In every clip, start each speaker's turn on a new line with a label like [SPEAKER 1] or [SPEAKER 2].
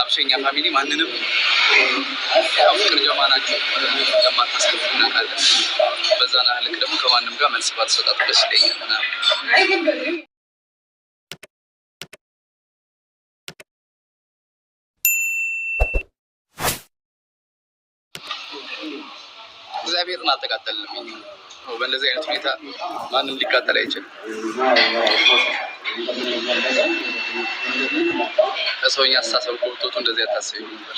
[SPEAKER 1] አብሶ የኛ family ማንንም ያው ፍቅር ጀማ ናችሁ፣ እንደማታስከፉ እናውቃለን። በዛ ልክ ደግሞ ከማንም ጋር መልስ ባትሰጣት ደስ ይለኛል ምናምን። እግዚአብሔርን አልተቃጠልንም። እኛ በእንደዚህ አይነት ሁኔታ ማንም ሊቃጠል አይችልም። ከሰውኛ አስተሳሰብ እኮ ብትወጡ እንደዚህ አታስቢም ነበር።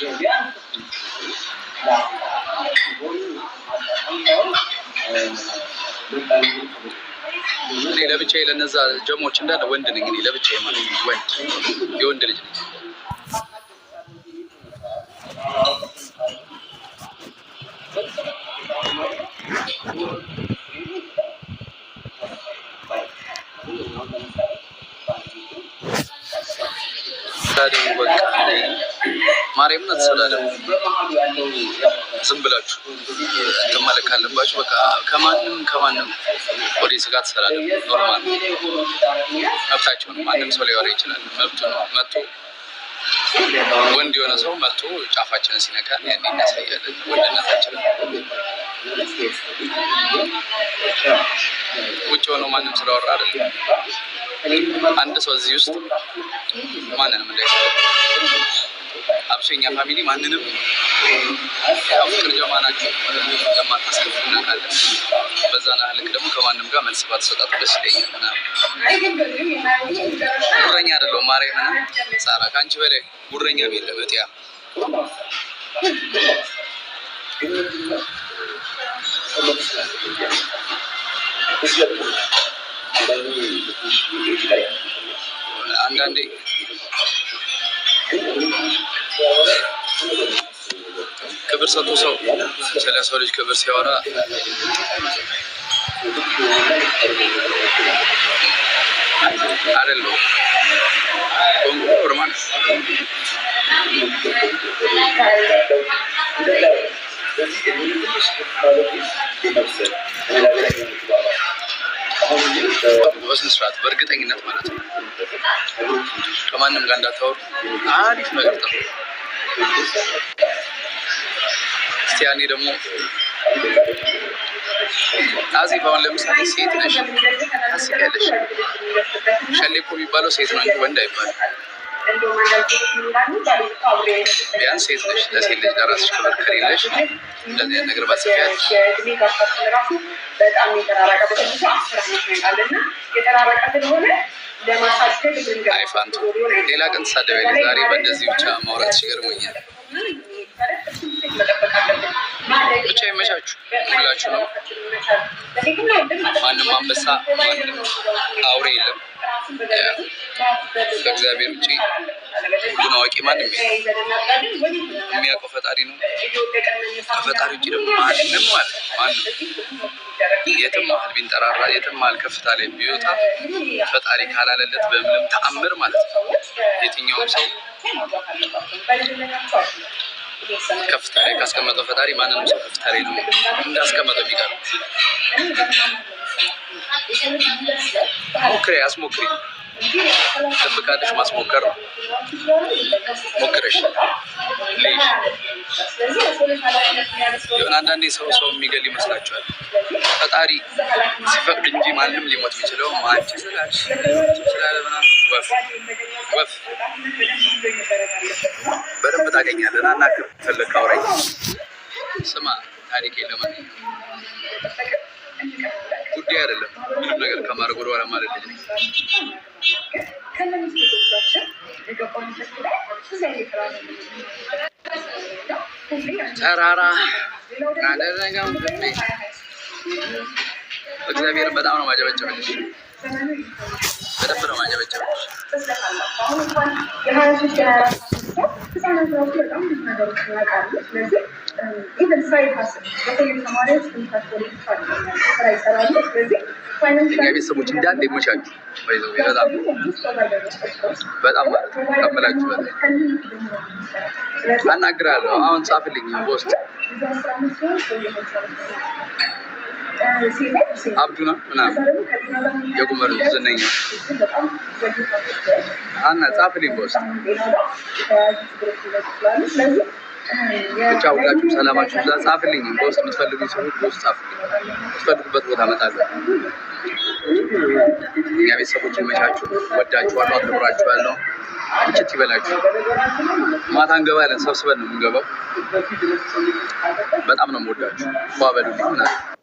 [SPEAKER 1] እኔ ለብቻዬ ለነዛ ጀሞች እንዳለ ወንድ ነኝ። እኔ ለብቻዬ ማለት ነው፣ ወንድ የወንድ ልጅ ነኝ። ተሳደቡ፣ በቃ ማርያምን አትሰዳደቡ። ዝም ብላችሁ እንትን ማለት ካለባችሁ በቃ ከማንም ከማንም audience ጋር ተሰዳደቡ። Normal መብታቸው ነው። ማንም ሰው ሊያወራ ይችላል፣ መብቱ ነው። መጥቶ ወንድ የሆነ ሰው መጥቶ ጫፋችንን ሲነካን ያኔ እናሳያለን ወንድነታችንን። ውጭ ሆነው ማንም ስላወራ አይደለም። አንድ ሰው እዚህ ውስጥ ማንንም እንዳይሰራ፣ አብሶ የኛ family ማንንም ያው ፍቅር ጀማ ናችሁ፣ እንደማታስከፉ እናውቃለን። በዛ ልክ ደግሞ ከማንም ጋር መልስ ባትሰጣት ደስ ይለኛል ምናምን። ጉረኛ አይደለሁም። ማርያምን ሳራ፣ ከአንቺ በላይ ጉረኛም የለም። እጥያ አንዳንዴ ክብር ሰጥቶ ሰው ስለ ሰው ልጅ ክብር ሲያወራ አይደለሁም። ቆንቆ normal በስነ ስርዓት በእርግጠኝነት ማለት ነው። ከማንም ጋር እንዳታወሩ አሪፍ ነገር ጥሩ። እስቲ ያኔ ደግሞ አዜብ አሁን ለምሳሌ ሴት ነሽ ታስቂያለሽ። ሸሌ እኮ የሚባለው ሴት ነው እንጂ ወንድ አይባልም። ቢያንስ ሴት ነሽ፣ ለሴት ልጅ ለራስሽ ክብር ከሌለሽ እንደዚህ አይነት ነገር ባትጽፊያለሽ።
[SPEAKER 2] በጣም የተራራቀ፣ በትንሹ 10 ዓመት ነው ይላል፣ እና የተራራቀ ስለሆነ ለማሳደግ
[SPEAKER 1] አይ ፋንቱ፣ ሌላ ቀን ትሳደቢያለሽ። ዛሬ በእንደዚህ ብቻ ማውራትሽ ይገርሞኛል። ብቻ ይመቻችሁ ሁላችሁ ነው። ማንም አንበሳ ማንም አውሬ የለም። ከእግዚአብሔር ውጭ ሁሉን አዋቂ ማንም የለም። የሚያውቀው ፈጣሪ ነው። ከፈጣሪ ውጭ ደግሞ ማንም ማለት ማንም የትም መሀል ቢንጠራራ፣ የትም መሀል ከፍታ ላይ ቢወጣ ፈጣሪ ካላለለት በምንም ተአምር ማለት ነው የትኛውም ሰው ከፍታ ላይ ካስቀመጠው ፈጣሪ ማንንም ሰው ከፍታ ላይ ነው እንዳስቀመጠው ቢቀር። ሞክሬ አስሞክሪ ጥብቃለሽ፣ ማስሞከር ነው። ሞክረሽ ልይሽ የሆነ አንዳንዴ ሰው ሰው የሚገል ይመስላችኋል። ፈጣሪ ሲፈቅድ እንጂ ማንም ሊሞት የሚችለው አንቺ ስላልሽ ስላለ ምናምን ወፍ ወፍ በደንብ ታገኛለህ። አናግር ፈለግ አውራኝ። ስማ፣ ታሪክ ለማንኛውም ጉዳይ አይደለም። ምንም ነገር ከማድረግ ወደኋላ ማለት ልጅ ነኝ። ተራራ አደረገው። እግዚአብሔር በጣም ነው ማጨበጨብልሽ፣ በደንብ ነው ማጨበጨብልሽ።
[SPEAKER 2] የ23 የ24 ሰው ህጻናት ራሱ በጣም ብዙ ነገሮች ያውቃሉ። ስለዚህ even side hustle፣ በተለይ ተማሪዎች ትምህርታቸው ላይ ብቻ ስራ ይሰራሉ። ስለዚህ
[SPEAKER 1] የኛ ቤተሰቦች እንዳለ ይመቻችሁ። ባይዘው በጣም በጣም ማለት ነው ከምላችሁ በላይ አናግራለሁ። አሁን ጻፍልኝ በውስጥ። አብዱና ምናምን የጉመር ዝነኛ አና ጻፍልኝ በውስጥ። ብቻ ሁላችሁም ሰላማችሁ ይብዛ። ጻፍልኝ በውስጥ፣ የምትፈልጉኝ ሰዎች በውስጥ ጻፍልኝ። የምትፈልጉበት ቦታ እመጣለሁ። እኛ ቤተሰቦች ይመቻችሁ። ወዳችኋለሁ፣ አክብራችኋለሁ። ምችት ይበላችሁ። ማታ እንገባለን፣ ሰብስበን ነው የምንገባው። በጣም ነው የምወዳችሁ። ፏ በሉልኝ ምናምን።